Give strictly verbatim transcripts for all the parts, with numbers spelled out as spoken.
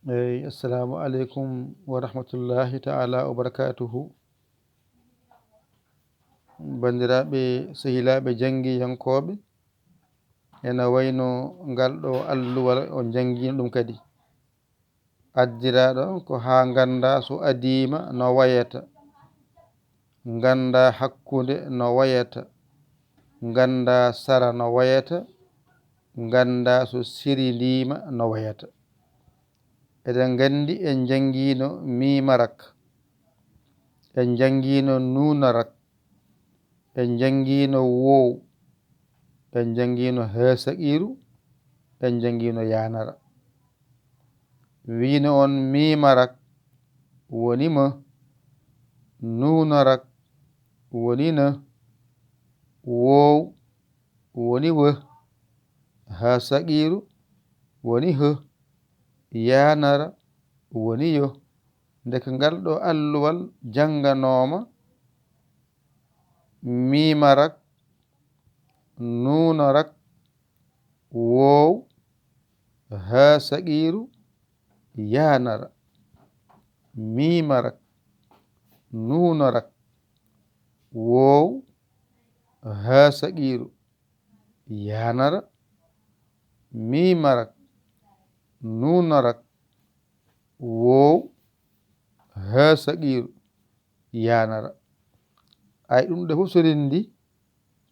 Eyi, assalamu aleykum wa rahmatullahi ta'ala wa barakatuhu. Banndiraaɓe, sehilaaɓe janngiyankooɓe, ena wayno ngal ɗo alluwal on njanngiino ɗum kadi. Addiraaɗo ko haa ngannda so adiima no wayata, ngannda hakkunde no wayata, ngannda sara no wayata, ngannda so serindiima no wayata. Eɗen nganndi en njanngiino miima rak, en njanngiino nuuna rak, en njanngiino woow, en njanngiino hee saqiiru, en njanngiino yaanara. Wiino on miima rak woni ma, nuuna rak woni na, woow woni wë, haa saqiiru woni hë, yaanara woni yo. Ndeke ngal ɗo alluwal jannganooma miima rak, nuuna rak, woow, haa saqiiru, yaanara. Miima rak, nuuna rak, woow, haa saqiiru, yaanara. Miima rak, nuuna rak, woow, haa saqiiru, yaanara. Ay ɗum ɗe fof so renndi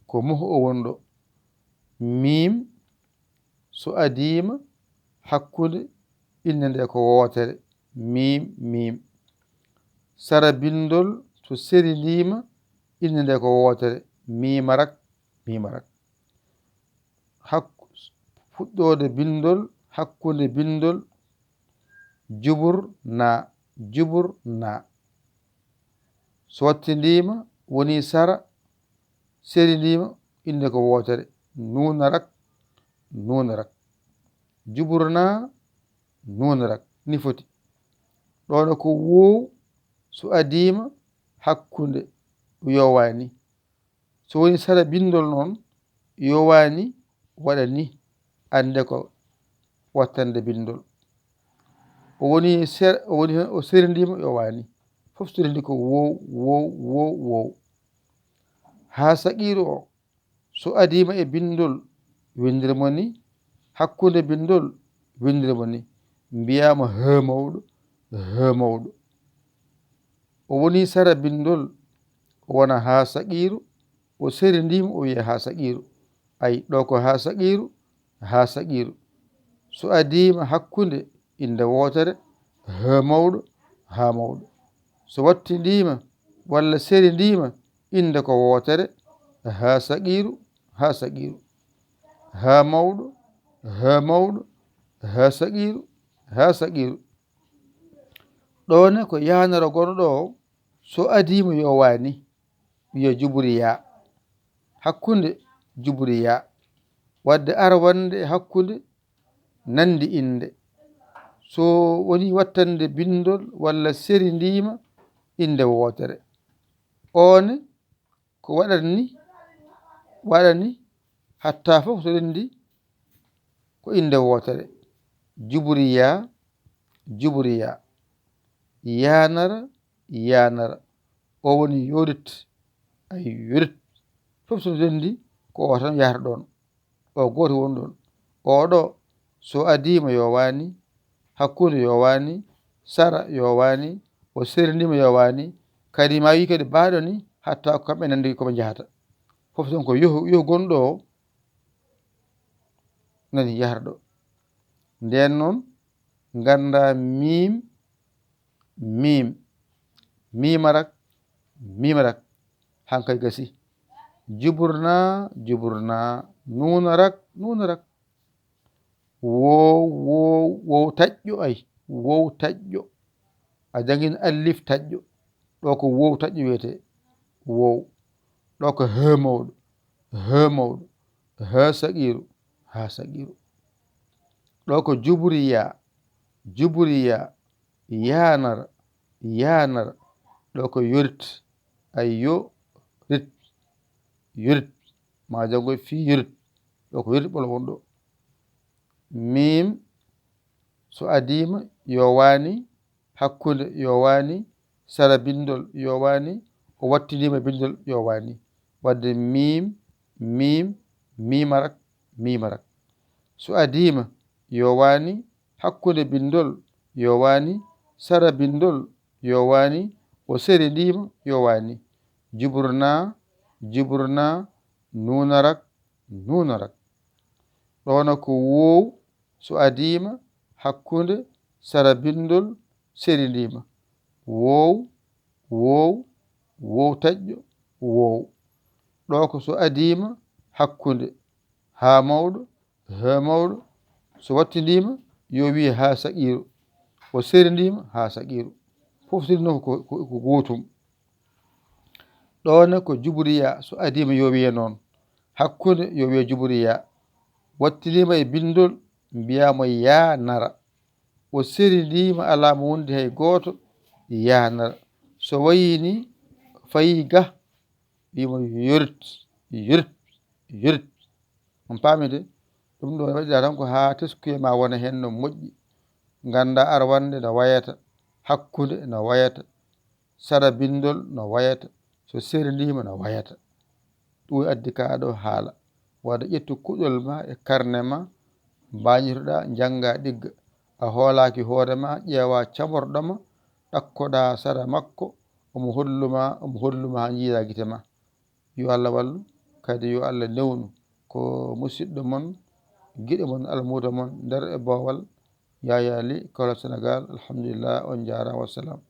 ko moh o wonɗo. Miim so adiima hakkunde innde nde ko wootere. Miim, miim. Sara binndol so serindiima innde nde ko wootere. Miima rak, miima rak. Hakku-, fuɗɗoode binndol, hakkunde binndol, jubur naa, jubur naa. So wattindiima, woni sara, serindiima, innde ko wootere. Nuuna rak, nuuna rak. Jubur naa, nuuna rak. Ni foti. Ɗoon ko woow, so adiima, hakkunde, yowaani. So woni sara binndol noon, yowaani waɗa ni, annde ko wattande binndol. O woni ser-, o woni heen, o serindiima, yowaani. Fof serindi ko woow, woow, woow, woow. Haa saqiiru o, so adiima e binndol, winndirmo ni, hakkunde binndol, winndirmo ni. Mbiyaama hë mawɗo, hë mawɗo. O woni sara binndol, o wona haa saqiiru, o serindiima, o wiya haa saqiiru. Ay, ɗo ko haa saqiiru, haa saqiiru. So adiima hakkunde, innde wootere, hë mawɗo, haa mawɗo. So wattindiima walla serindiima, innde ko wootere, haa saqiiru, haa saqiiru. Haa mawɗo, hë mawɗo, haa saqiiru, haa saqiiru. Ɗoone ko yaanara gonɗo o, so adiima yowaani, wiya juburi yaa. Hakkunde juburi yaa. Waɗde ara wonde e hakkunde nanndi innde. So woni wattande binndol walla serindiima innde wootere. Oone ko waɗani, waɗani hatta fof so renndi ko innde wootere. Juburi yaa, juburi yaa. Yaanara, yaanara. O woni yorit, ay yorit. Fof so renndi ko o tan yahata ɗoon. O gooto woni ɗoon. Oɗo so adiima yowaani, hakkunde yowaani, sara yowaani, o serindiima yowaani, kadi ma wi kadi baaɗo ni, hatta ko kamɓe nanndi ko ɓe njahata. Fof tan ko yoh-, yoh gonɗo o nani yahrɗo. Ndeen noon, ngannda miim, miim, miima rak, miima rak, hankay gasi. Jubur naa, jubur naa, nuuna rak, nuuna rak. Woow, woow, woow taƴƴo ay, woow taƴƴo. A janngin allif taƴƴo. Ɗo ko woow taƴƴo wiyetee. Woow. Ɗo ko hë mawɗo, hë mawɗo, hë saqiiru, haa saqiiru. Ɗo ko juburi yaa, juburi yaa, yaanara, yaanara. Ɗo ko yorit, ay yo rit, yorit. Ma janngoy fii yorit. Ɗo ko yorit ɓolo won ɗo. Miim, So adiima, yowaani. Hakkunde, yowaani. Sara binndol, yowaani. O wattiniima binndol, yowaani. Wadde miim, miim, miimarak, miimarak. So adiima, yowaani. Hakkunde binndol, yowaani. Sara binndol, yowaani. O serindiima, yowaani. Juburna, juburna. Nuunarak, nuunarak. Ɗoona ko woow, so adiima, hakkunde, sara binndol, serindiima. Woow, woow, woow taƴƴo, woow. Ɗo ko so adiima, hakkunde, haa mawɗo, haa mawɗo. So wattindiima, yo wiye haa saqiiru. O serindiima haa saqiiru. Fof sirino ko, ko, ko gootum. Ɗoone ko juburiya, so adiima yo wiye noon. Hakkunde yo wiye juburiya. Wattiniima e binndol, mbiyaamo yaa nara. O serindiima, alaa mo wondi hay gooto, yaa nara. So wayii ni, fayii ga, wiimo yorit, yorit, yorit. On paami de? Ɗum ɗo waɗira tan ko haa teskuye ma wona heen no moƴƴi. Ngannda arwannde no wayata, hakkunde no wayata, sara binndol no wayata, so serindiima no wayata. Ɗum addi ka ɗo haala. Wada ƴettu kuɗol ma e karne ma, mbañitoɗa, njannga, ɗigga. A hoolaaki hoore ma, ƴeewa camorɗo ma, ɗakkoɗa sara makko, omo holluma, omo holluma haa njiida gite ma. Yo Allah wallu, kadi yo Allah newnu. Ko musidɗo mon, giɗo mon, almuudo mon, nder e boowal, Yaya Ly, Kaolack, Sénégal. Alhamdulillah, on njaaraama, wassalam.